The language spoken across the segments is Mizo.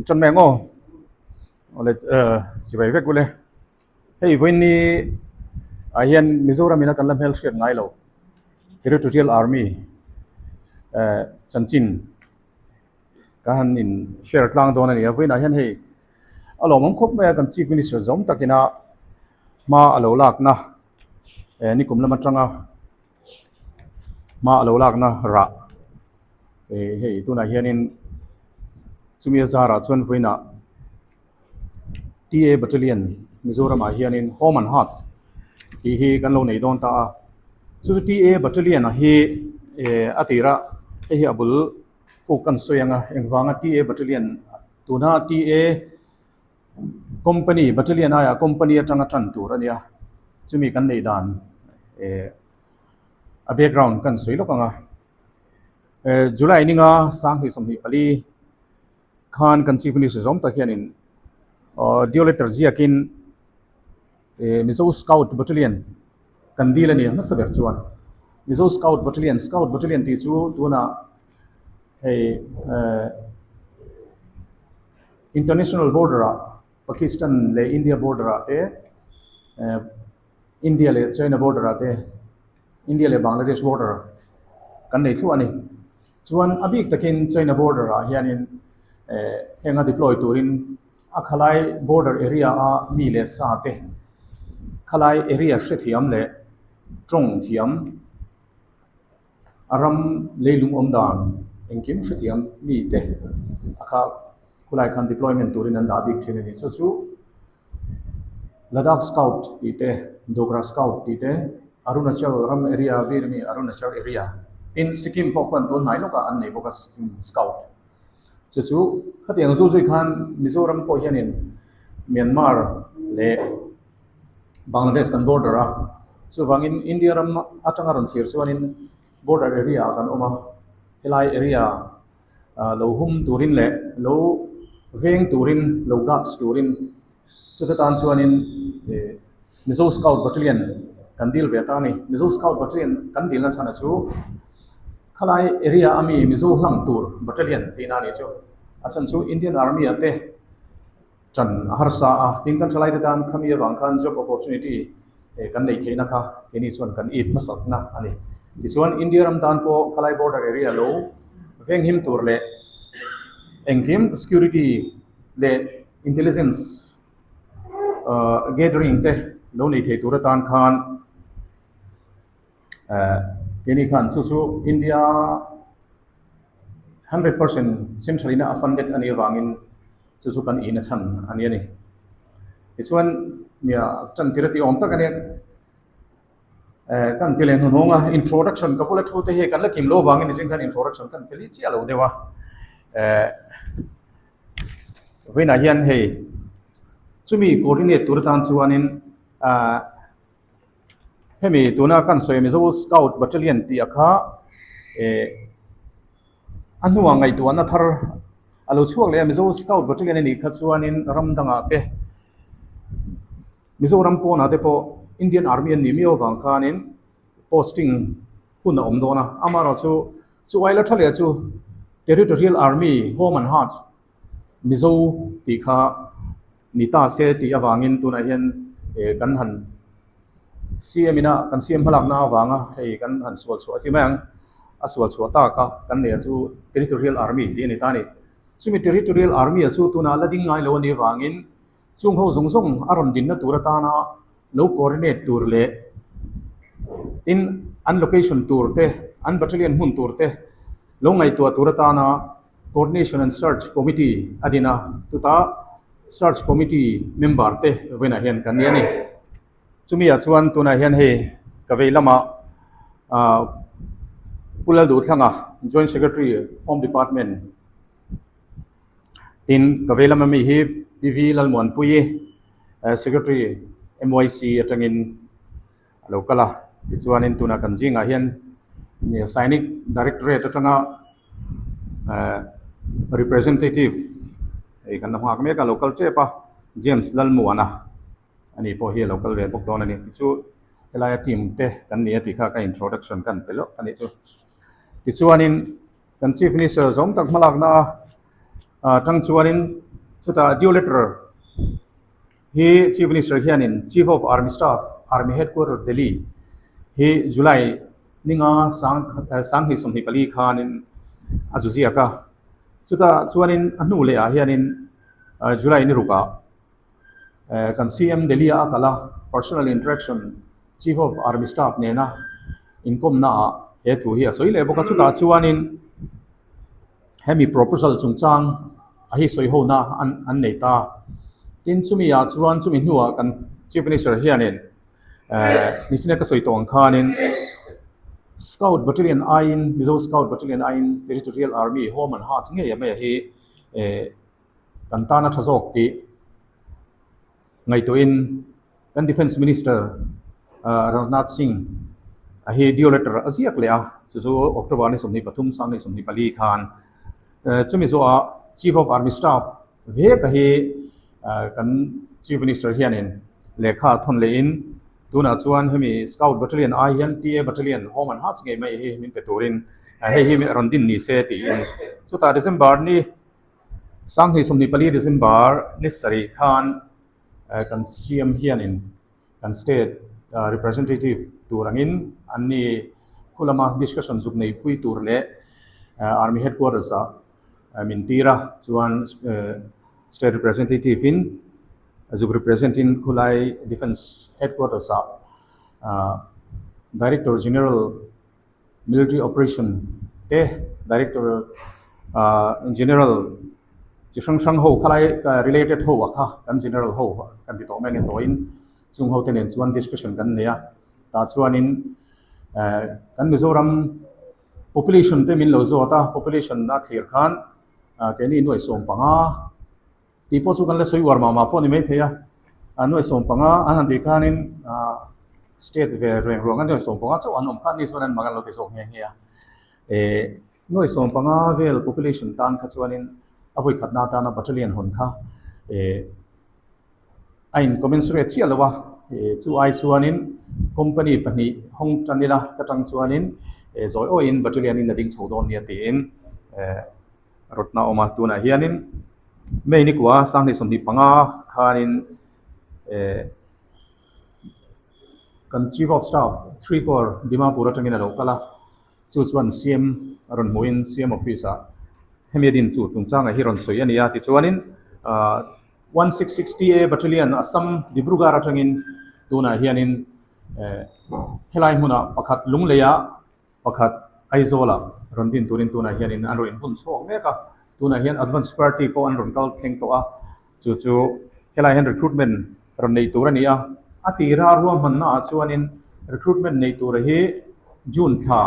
Ṭan mai ang aw. Awle chibai vek ule. Hei vawiin ah hian Mizoram ina kan la hmelhriat ngai lo Territorial Army chanchin ka han in share tlang dawn a ni a. Vawiin ah hian hei a lawmawm khawp mai a kan Chief Minister zawm takina hma a lo lakna nikum lam atanga hma a lo lakna rah eh hei tunah hianin chumi a zarah chuan vawiinah TA Battalion Mizoram ah hianin Home and Hearts tih hi kan lo nei dawn ta a chu chu TA Battalion ah hi eh a tirah hei hi a bul fuk kan sawi ang a engvanga TA Battalion tuna TA Company, Battalion aiah Company atanga tan tur a nia, chumi kan neih dan eh a background kan sawi lawk ang a. Eh July ninga 2024 khan kan Chief Minister zawm tak hianin aw due letter ziakin eh Mizo Scout Battalion kan dil a ni hmasa ber chuan. Mizo Scout Battalion, Scout Battalion tih chu tunah hei eh International border ah Pakistan leh India border ah te eh India leh China border ah te India leh Bangladesh border kan nei thluah a ni. Chuan a bik takin China border ah hianin eh heng a deploy turin a khalai border area a mi leh sa te khalai area hrethiam leh tawng thiam A ram leilung awm dan engkim hrethiam mite a kha khulai khan deployment turin an dah bik thin a ni. Chu chu Ladakh Scout tih te, Dogra Scout tih te, Arunachal ram area vel ami Arunachal area tin Sikkim pawh khuan tun hnai lawkah an nei bawk a Sikkim Scout. Chu chu khatiang zul zui khan Mizoram pawh hianin Myanmar leh Bangladesh kan border a, chuvangin India ram atanga rawn thlir chuanin border area ah kan awm a, helai area ah lo hum turin leh lo veng turin lo guards turin chuta tan chuanin ih Mizo Scout Battalion kan dil ve ta a ni. Mizo Scout Battalion kan dilna chhan a chu khalai area ami Mizo hlang tur battalion tihna a nih chu. A chhan chu Indian Army ah te Ṭan a harsa a, tin kan ṭhalaite tan khami avang khan job opportunity kan neih theihna kha keini chuan kan it hmasakna a ni. Tichuan India ram tan pawh khalai border area lo venghim tur leh engkim security leh intelligence gathering te lo nei thei tur atan khan keini khan chu chu India 100% central ina a funded a nih avangin chu chu kan in a chhan a ni a ni. Tichuan nia tan tir a tih awm tak a nia. Eh kan ti leh hnuhnawng a introduction ka bula thu te hi kan la kim lo avangin nichin khan introduction kan pe li chiah lo deuh a. Eh vawiinah hian hei chumi coordinate tur atan chuanin ah hemi tuna kan sawi Mizo Scout Battalion tih a kha eh A hnuah ngaihtuahna thar a lo chhuak leh a, Mizo Scout Battalion a nih kha chuanin ram dangah te, Mizoram pawnah te pawh Indian Army an nih miau avang khanin posting hun a awm dawn a. Amaherawhchu chu aila tha leh chu Territorial Army Home and Heart Mizo tih kha ni ta se tih avangin tunah hian kan han CM ina kan CM hmalakna avanga hei kan han sual chhuah a ti mai ang. A sual chhuah tak a kan neih chu Territorial Army tih a ni ta a ni. Chumi Territorial Army a chu tunah la ding ngai lo a nih avangin chung ho zawng zawng a rawn dinna tur atana lo coordinate tur leh tin an location tur te, an battalion hmun tur te lo ngaihtuah tur atana Coordination and Search Committee a din a, chutah Search Committee member te vawiinah hian kan ni a ni. Chumi ah chuan tunah hian hei ka vei lamah ah Pu Lalduhthlanga Joint Secretary Home Department tin ka vei lama mi hi Pi V Lalmuanpuii Secretary MYC atangin a lo kal a tichuanin tunah kan zingah hian Sainik Directorate atanga eh representative hei kan la nghak mek a lo kal tep a James Lalmuana ani pawh hi a lo kal ve bawk dawn a ni tichu helaia team te kan ni a tih kha ka introduction kan pe lawk a nih chu tichuanin kan chief minister zawm tak hmalakna a tang chuanin. Chutah due letter hi Chief Minister hianin Chief of Army Staff, Army Headquarter Delhi hi July ninga sang sanghnih 24 khanin a zu ziak a. Chutah chuanin a hnu leh ah hianin July ni rukah kan CM Delhi a kal a, personal interaction Chief of Army Staff nena inkawmna ah he thu hi a sawi leh bawk a. Chutah chuanin hemi proposal chungchang a hi sawi ho na an an nei ta. Tin chumi ah chuan chumi hnuah kan Chief Minister hianin eh nichina ka sawi tawh ang khanin Scout Battalion aiin Mizo Scout Battalion aiin Territorial Army Home and Heart ngei a mai a hi eh kan tana tha zawk tih ngaihtuahin Kan Defence Minister Rajnath Singh a hi due letter a ziak leh a, chu chu October ni 23 sang ni 24 khan chumi zawhah Chief of Army Staff vek a hi kan Chief Minister hianin lehkha a thawn lehin tunah chuan hemi Scout Battalion ai hian TA Battalion Home and Hearts ngei mai hi min pe turin hei hi rawn din ni se tiin chutah December ni sang hnih 24 December ni sarih khan Kan CM hianin kan state representative tur angin anni khu lama discussion zuk nei pui tur leh army headquarters ah min tir a, chuan state representative in zuk represent in khulai defence headquarters ah director general Military Operation te Director General chi hrang hrang ho khalai related ho ah kha kan General ho kan ti tawh mai a ni tawhin chung ho te nen chuan discussion kan nei a tah chuanin kan Mizoram population te min lo zawt a population a thlir khan keini nuaih 15 Tih pawh chu kan la sawi uar mah mah pawh a ni maithei a, a nuai 15 an han tih khanin state ve reng ruang a nuai 15 chauh an awm kha ni chuan an mak an lo ti zawk nghe nghe a. Eh nuai 15 vel population tan kha chuanin a vawi khatna atana battalion hawn kha eh a in commensurate chiah lo a, eh chu ai chuanin company pahnih hawng tan ila ka tang chuanin eh zawi awiin battalion in a ding chho dawn nia tiin eh rawtna a awm a, tunah hianin May ni kua sanghnih 25 khanin eh kan Chief of Staff Three Corps Dimapur atangin a lo kal a, chu chuan CM a rawn hmuhin CM office ah hemi a din chu chungchangah hi rawn sawi a ni a, tichuanin ah 166TA Battalion Assam Dibrugarh atangin tunah hianin eh helai hmunah pakhat Lungleiah Pakhat, Aizawlah rawn din turin tunah hianin an rawn inbun chhuak mek a, tunah hian Advance Party pawh an rawn kal thleng tawh a, chu chu helaiah hian recruitment rawn neih tur a ni a, a tira ruahmanna ah chuanin recruitment neih tura hi June thla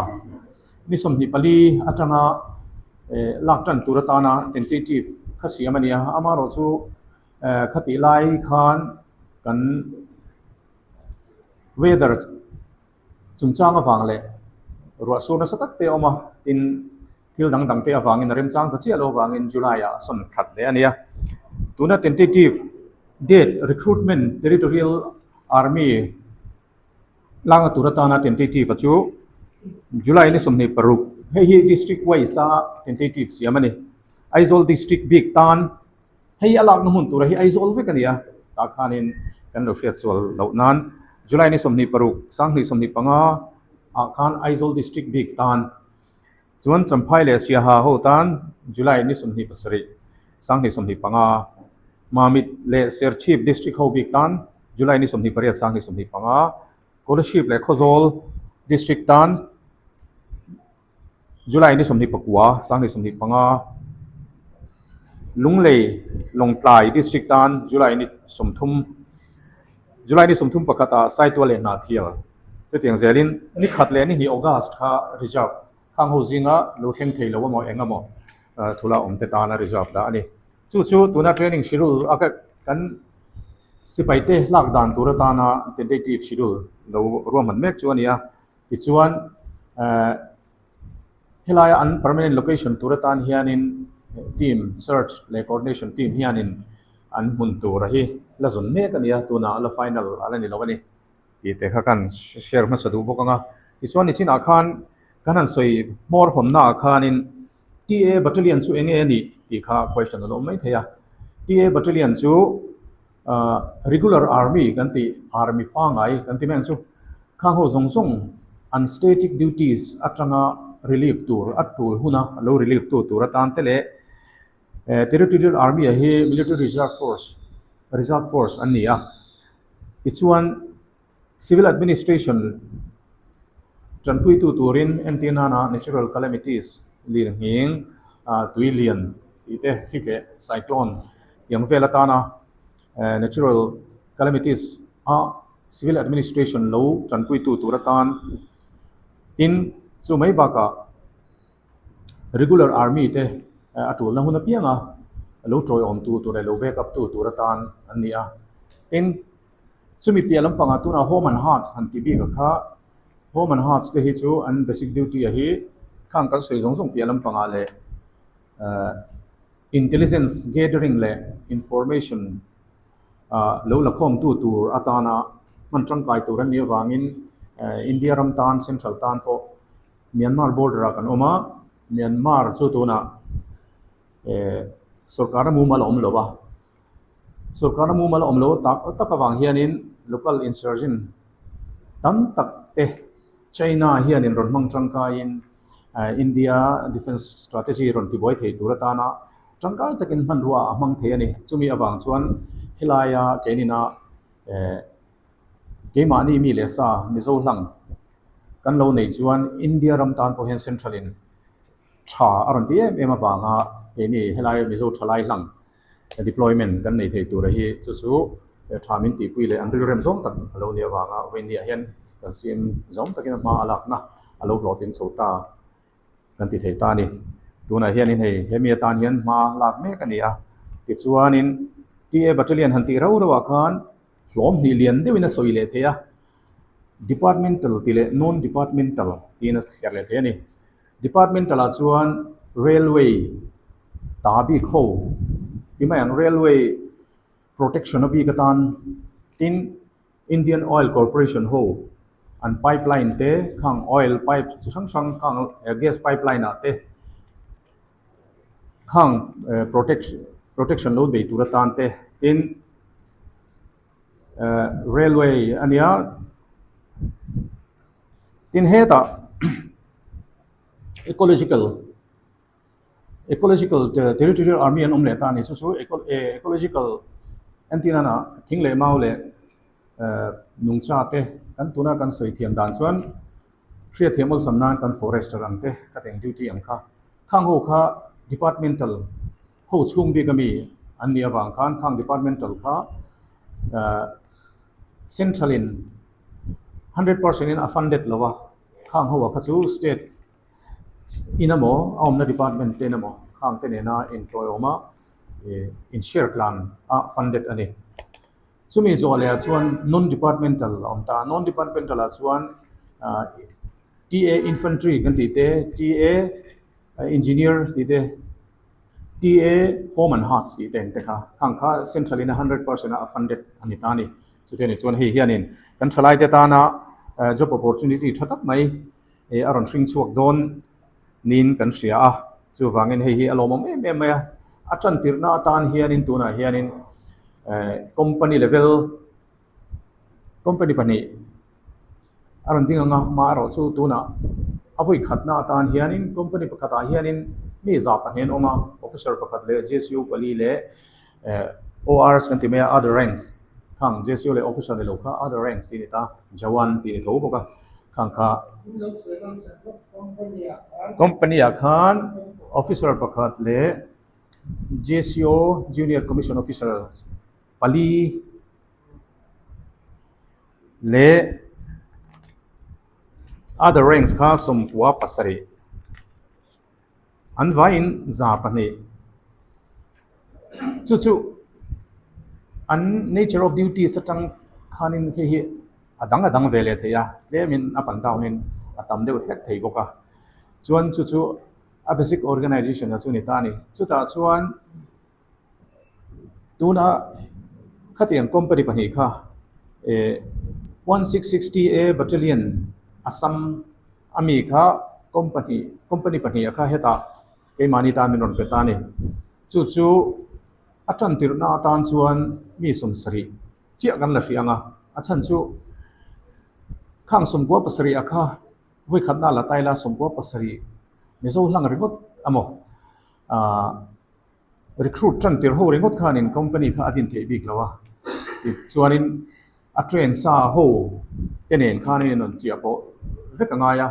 ni 24 atanga lak tan tur atana tentative kha siam a ni a, amaherawhchu khatih lai khan kan weather Chungchang avang leh ruah sur nasa tak te a awm a, tin thil dang dang te avangin a remchang ta chiah lo avangin July ah a sawn that leh a ni a. Tuna tentative date recruitment territorial army langa tur atana tentative a chu July ni 26 hei hi district wise a tentative siam a ni. Aizawl district bik tan Hei a lakna hmun tura hi Aizawl vek a ni a, tah khanin kan lo hriat sual loh nan July ni 26, 2025 ah khan Aizawl District bik tan chuan Champhai leh Siaha ho tan July ni 27, 2025, Mamit leh Serchhip District ho bik tan July ni 28, 2025, Kolasib leh Khawzawl District tan July ni 24, 2025, Lunglei Lawngtlai District tan July ni 30, July ni 31 ah Saitual leh Hnahthial chutiang zelin ni khat leh ni hnih August kha reserve khang ho zinga lo thleng thei lo emaw eng emaw thula awm te tana reserve dah a ni. Chu chu tuna training schedule a kan sipai te lak dan tur atana tentative schedule lo ruahman mek chu a ni a. Tichuan eh helaia an permanent location tur atan hianin team search leh coordination team hianin an hmun tur a hi la zawn mek a ni a, tunah la final a la ni lo a ni tih te kha kan share hmasa duh bawk ang a. Tichuan nichinah khan kan han sawi hmawr hawnnaah khanin TA Battalion chu eng nge a nih tih kha question a lo awm mai thei a. TA Battalion chu Regular Army kan tih Army pangngai kan ti mai ang chu khang ho zawng zawng an static duties atanga relief tur a tul huna lo relief tu tur atan te leh Territorial Army ah hi Military Reserve Force Reserve Force an ni a tichuan Civil Administration tanpuitu turin entir nana Natural Calamities lirnghing tui lian tih te thli leh cyclone tiang vel atana Natural Calamities a Civil Administration lo tanpuitu tur atan tin chu mai bakah Regular Army te a tulna hun apianga lo tawiawmtu tur leh lo back up tu tur atan an ni a tin Chumi piah lampangah tunah Home and Hearts han ti bik a kha, Home and Hearts te hi chu an basic duty a hi khang kan sawi zawng zawng piah lampangah leh eh intelligence gathering leh information ah lo la khawmtu tur atana hman tangkai tur an nih avangin eh India ram tan Central tan pawh Myanmar border ah kan awm a, Myanmar chu tunah eh sorkar a mumal a awm lo a. Sorkar a mumal a awm lo tak tak avang hianin local insurgent tam tak te China hianin rawn hmang tangkaiin India defence strategy rawn tibuai thei tur atana tangkai takin hmanrua a hmang thei a ni. Chumi avang chuan helaia keinina eh keimahni mi leh sa Mizo hlang kan lo neih chuan India ram tan pawh hian central in tha a rawn ti em em avanga keini helai Mizo thalai hlang deployment kan nei thei tura hi chu chu tha min tihpui leh an rilrem zawng tak a lo nih avanga vawiinniah hian kan siam zawng takin a hma a lakna a lo hlawhtling chho ta kan ti thei ta a ni. Tunah hianin hei hemi atan hian hma lak mek a ni a, tichuanin TA Battalion han tih rau rauah khan hlawm hnih lian deuhin a sawi leh thei a, departmental tih leh non-departmental tiin a thliar leh thei a ni. Departmental ah chuan railway ta bik ho ti mai ang railway protection a bik atan tin Indian Oil Corporation ho an pipeline te khang oil pipe chi hrang hrang khang gas pipeline ah te khang protection protection lo bei tur atan te tin railway a nia. Tin hetah ecological ecological territorial army an awm leh ta a ni chu chu ecological entir nana thing leh mau leh eh nungcha te kan tuna kan sawi thiam dan chuan hriatthiam awlsam nan kan forester ang te ka teng duty ang kha khang ho kha departmental ho chhung bik ami an nih avang khan khang departmental kha eh central in 100% in a funded lo a, khang ho ah kha chu state in emaw a awmna department te emaw khang te nena intawiawm a ih in share tlan a funded a ni. Chumi zawh leh ah chuan non departmental a awm ta a, non departmental ah chuan ah TA infantry kan tih te, TA engineer tih te, TA home and hearts tih te ang te kha, khang kha central in a 100% a funded a ni ta a ni. Chutiang ni chuan hei hianin kan thalaite tana job opportunity tha tak mai a rawn hring chhuak dawn niin kan hria a, chuvangin hei hi a lawmawm em em mai a, a tantirhna atan hianin tunah hianin company level company pahnih A rawn ding ang a, amaherawh chu tunah a vawi khatna atan hianin company pakhatah hianin mi zah pahnih an awm a, officer pakhat leh JCO pali leh eh ORs kan ti mai a, other ranks khang JCO leh officer ni lo kha other ranks tih a ni ta, Jawan tih a ni tho bawk a, khang kha company ah khan officer pakhat leh JCO junior commission officer pali leh other ranks kha sawmkua pasarih an vaiin za pahnih chu chu an nature of duties atang khanin hei hi a dang a dang ve leh thei a tlemin up and down in a tam deuh hlek thei bawk a chuan chu chu a basic organization a chu ni ta a ni chutah chuan. Tuna khatiang company pahnih kha eh 1660A Battalion Assam a mi kha company company pahnih kha hetah keimahni tan min rawn pe ta a ni. Chu chu. A tan tirhna atan chuan mi 70 chiah kan la hria ang a, a chhan chu khang 97 a kha vawi khatna la taila 97 Mizo hlang ringawt amaw ah recruit tan tirh ho ringawt khanin company kha a din theih bik lo a, tichuanin a train sa ho te nen khanin in rawn chiah pawh vek a ngai a,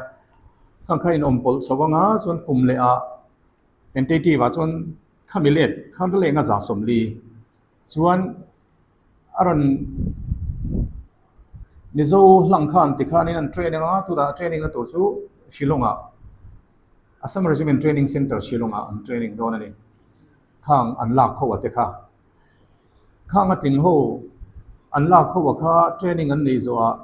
khang kha in awm pawlh chho anga chuan kum leh ah tentative ah chuan khami let khan la leng a 140 chuan a rawn Mizo hlang khan tikhanin an train anga tunah training na tur chu Shillong ah Assam Regiment Training Centre Shillong ah an training dawn a ni khang an lak ho a te kha. Khang a tling ho an lak ho a kha training an nei zawh ah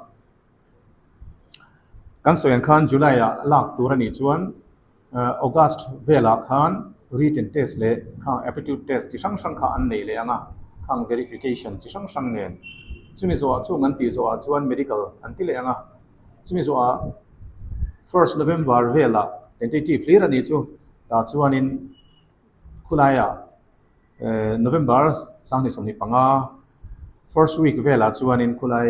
kan sawi ang khan July ah lak tur a nih chuan August velah khan written test leh khang aptitude test chi hrang hrang kha an nei leh ang a, khang verification chi hrang hrang nen chumi zawh ah chung an tih zawh ah chuan medical an ti leh ang a, chumi zawh ah first November velah tentative hlir a nih chu tah chuanin. Khulaiah November 2025 first week velah chuanin khulai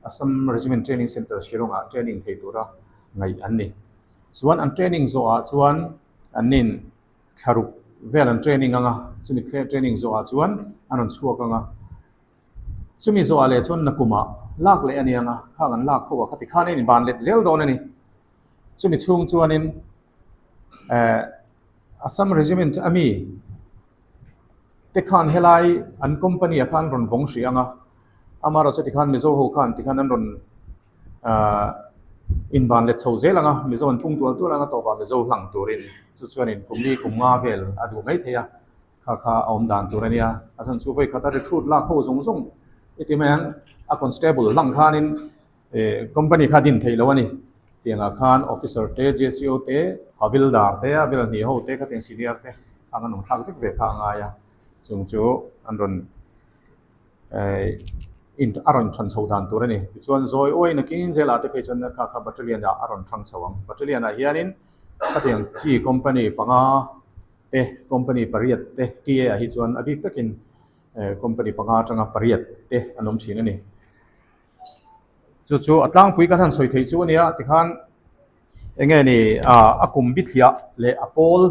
Assam Regiment Training Centre Shillong-ah training thei tura ngaih an ni. Chuan an training zawhah chuan annin thlaruk vel an training ang a, chumi training zawhah chuan an rawn chhuak ang a. Chumi zawhah leh chuan nakumah lak leh a ni ang a, khang an lak ho ah kha tikhan a inban let zel dawn a ni. Chumi chhung chuanin eh Assam Regiment a mi te khan helai an company ah khan rawn vawng hrih ang a, amaherawhchu tikhan Mizo ho khan tikhan an rawn ah inban let chho zel ang a, Mizo an pung tual tual ang a tawpah Mizo hlang turin chu chuanin kum li kum nga vel a duh mai thei a, kha kha a awm dan tur a nia, a chhan chu vawi khata recruit lak ho zawng zawng i ti mai ang a constable hlang khanin Eh company kha din theih lo a ni. Tiangah khan officer te, JCO te, Havildar te, a vel hnih ho te khatiang senior te khang an awm thlak vek ve kha a ngai a. Chung chu an rawn eh in a rawn than chho dan tur a ni. Tichuan zawi awi nakin zelah te phei chuan kha kha battalion ah a rawn thang chho ang. Battalion ah hianin khatiang chi company panga te, company pariat te TA ah hi chuan a bik takin eh company panga atanga pariat te an awm thin a ni. Chu chu a tlangpui kan han sawi theih chu a nia tikhan eng nge ni ah a kum bithliah leh a pawl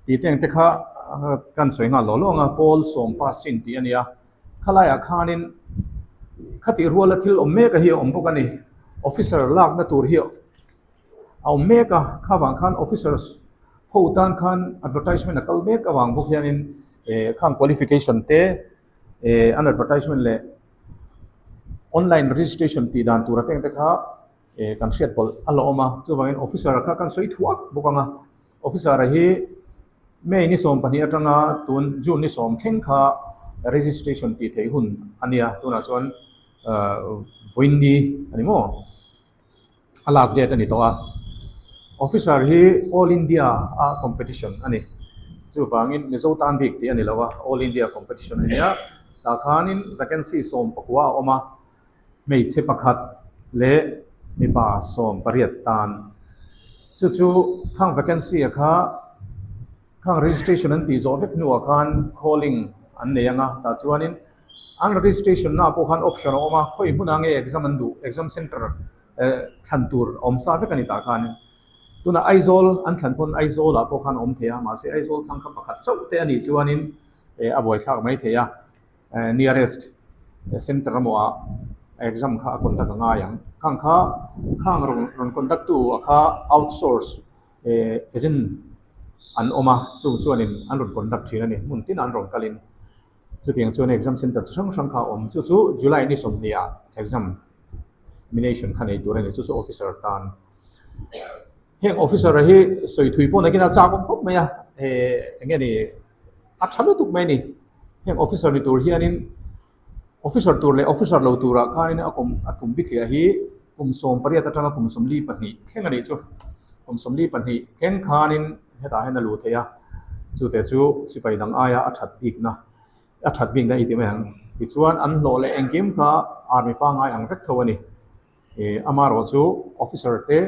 tih te ang te kha kan sawi nghal lawh lawh ang a pawl sawm pass chin tih a nia khalaiah khanin khatih ruala thil awm mek a hi a awm bawk a ni officer lakna tur hi a awm mek a kha vang khan officers ho tan khan advertisement a kal mek avang bawk hianin eh khang qualification te eh an advertisement leh online registration tih dan tur ateng te kha eh kan hriat pawlh a la awm a chuvangin officer kha kan sawi thuak bawk ang a officer hi May ni 12 atanga tun June ni 10 thleng kha registration tih theih hun a nia tunah chuan ah vawiin ni a ni maw. A last date a ni tawh a, officer hi all India a competition a ni. Chuvangin Mizo tan bik tih a ni lo a, all India competition a ni a, tah khanin vacancy 19 a awm a, hmeichhe pakhat leh mipa 18 tan. Chu chu khang vacancy a kha khang registration an tih zawh vek hnuah khan calling an nei ang a, tah chuanin An registration na pawh khan option a awm a, khawi hmunah nge exam an duh, exam centre eh thlan tur a awm sa vek a ni tah khan. Tunah Aizawl an thlan pawn Aizawl ah pawh khan a awm thei a, mahse Aizawl thlang kha pakhat chauh te a nih chuanin eh a buaithlak mai thei a, eh nearest centre emaw ah exam kha a conduct a ngai ang. Khang kha khang rawn rawn conduct tu a kha outsource eh agent an awm a, chung chuanin an rawn conduct thin a ni, hmun tinah an rawn kalin. Chutiang chuan exam center chi hrang hrang kha a awm. Chu chu July ni 20 ah examination kha nei tur a ni. Chu chu officer tan. Heng officer hi sawi thui pawh nakin a chak awm khawp mai a. He eng nge ni a tha lutuk mai a ni. Heng officer ni tur hianin officer tur leh officer lo turah khanin a kum a kum bithliah hi kum 18 atanga kum 42 thleng a nih chu. Kum 42 thleng khanin Hetah hian a luh theih a, chute chu sipai dang aia a that bikna, a that bikna i ti mai ang. Tichuan an hlawh leh engkim kha army pangngai ang vek tho a ni. Ih amaherawh chu officer te,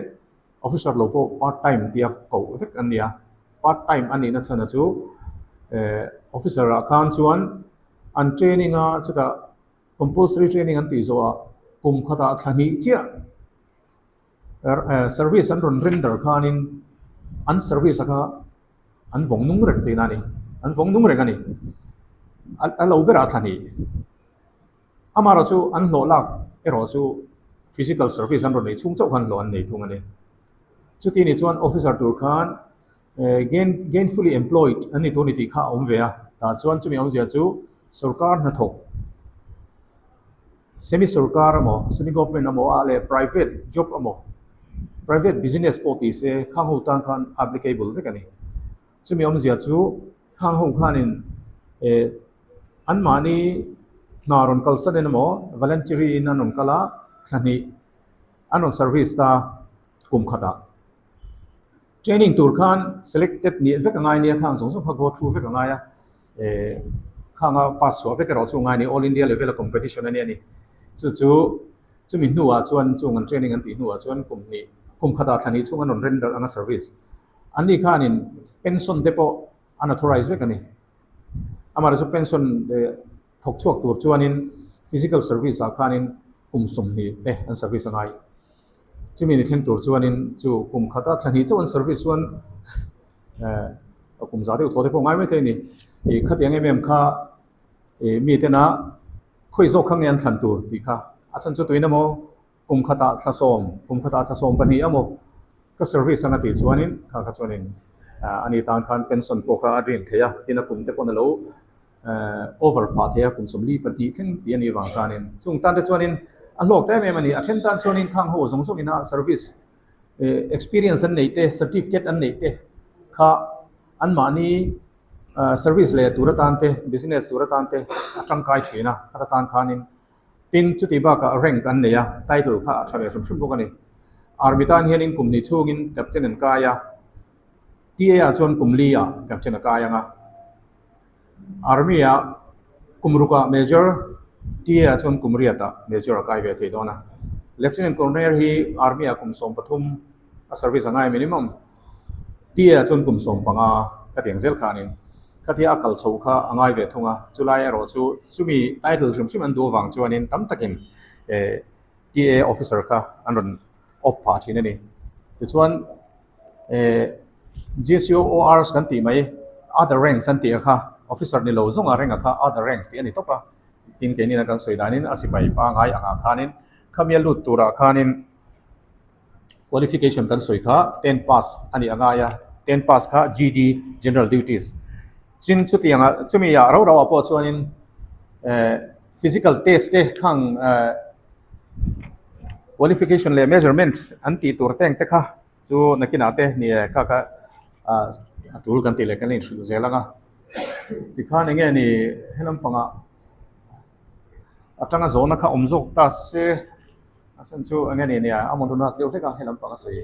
officer lo pawh part time tia koh vek an ni a, part time a nihna chhana chu Officer ah khan chuan an training a chutah compulsory training an tih zawhah kum khatah thla hnih chiah service an rawn render khanin an service a kha an vawng nung reng tihna a ni an vawng nung reng a ni a lo berah thla hnih. Amaherawh chu an hlawh lak erawh chu physical service an rawn nei chhung chauh khan hlawh an nei thung a ni. Chuti ni chuan officer tur khan gain gainfully employed an ni tur ni tih kha a awm ve a, tah chuan chumi awmzia chu sorkar hnathawk semi sorkar emaw semi government emaw ah leh private job emaw private business pawh ti se khang ho tan khan applicable vek a ni. Chumi awmzia chu khang ho khanin eh Anmahni hna rawn kalsan in emaw voluntary in an rawn kal a, thla hnih an rawn service ta kum khatah. Training tur khan selected nih vek a ngai nia khang zawng zawng kha go through vek a ngai a, eh khanga pass chhuah vek erawh chu a ngai a ni, all India level a competition a nia ni. Chu chu chumi hnuah chuan chung an training an tih hnuah chuan kum hnih kum khatah thla hnih chhung an rawn render ang a service. Anni khanin pension te pawh an authorize vek a ni. Amaherawhchu chu pension thawk chhuak tur chuanin physical service ah khanin kum 20 te an service a ngai. Chumi ni thleng tur chuanin chu kum khata thla hnih chauh an service chuan eh kum za deuh thaw te pawh ngai maithei a ni. Ih khatiang em em kha ih mi tena khawi zawk kha nge an thlan tur tih kha a chhan chu tuin emaw Kum khatah thla sawm, kum khatah thla sawm pahnih emaw ka service anga tih chuanin kha kha chuanin ani tan khan pension pawh kha a dream thei a, tin a kum te paw'n a lo over phah thei a, kum 42 thleng tih a nih vang khanin chung tan te chuanin a hlawk ta em em a ni. A then tan chuanin khang ho zawng zawngin a service experience an neih te, certificate an neih te kha anmahni service leh tur atan te, business tur atan te a tangkai thin a, khata tan khanin Tin, chuti bakah rank an nei a, title kha a tha ve hrim hrim bawk a ni. Army tan hianin kum hnih chhungin captain an kai a, TA ah chuan kum li ah captain a kai ang a. Army ah kum rukah major, TA ah chuan kum riat ah major a kai ve thei dawn a. Lieutenant Colonel hi Army ah kum 13 a service a ngai minimum. Tia chuan kum 15 ka tiang zel khanin khatia a kal chho kha a ngai ve thung a, chulai erawh chu chumi title hrim hrim an duh avang chuanin tam takin eh TA officer kha an rawn awp phah thin a ni. Tichuan eh GCORs kan tih mai other ranks an tih a kha officer ni lo zawnga rank a kha other ranks tih a ni tawp a, tin keinin a kan sawi danin a sipai pangai angah khanin khami a lut turah khanin Qualification kan sawi kha ten pass a nih a ngai a, ten pass kha GD, General Duties. Chin chutianga chumi ah rau rau ah pawh chuanin eh physical test te khang eh qualification leh measurement an tih tur teng te kha chu nakinah te ni e kha kha ah a tul kan tih leh kan la inhrilh zel ang a. Tikhan eng nge ni helam pangah atanga zawhna kha awm zawk ta se. A chhan chu eng nge ni nia a monotonous deuh hlek a he lampang a sawi.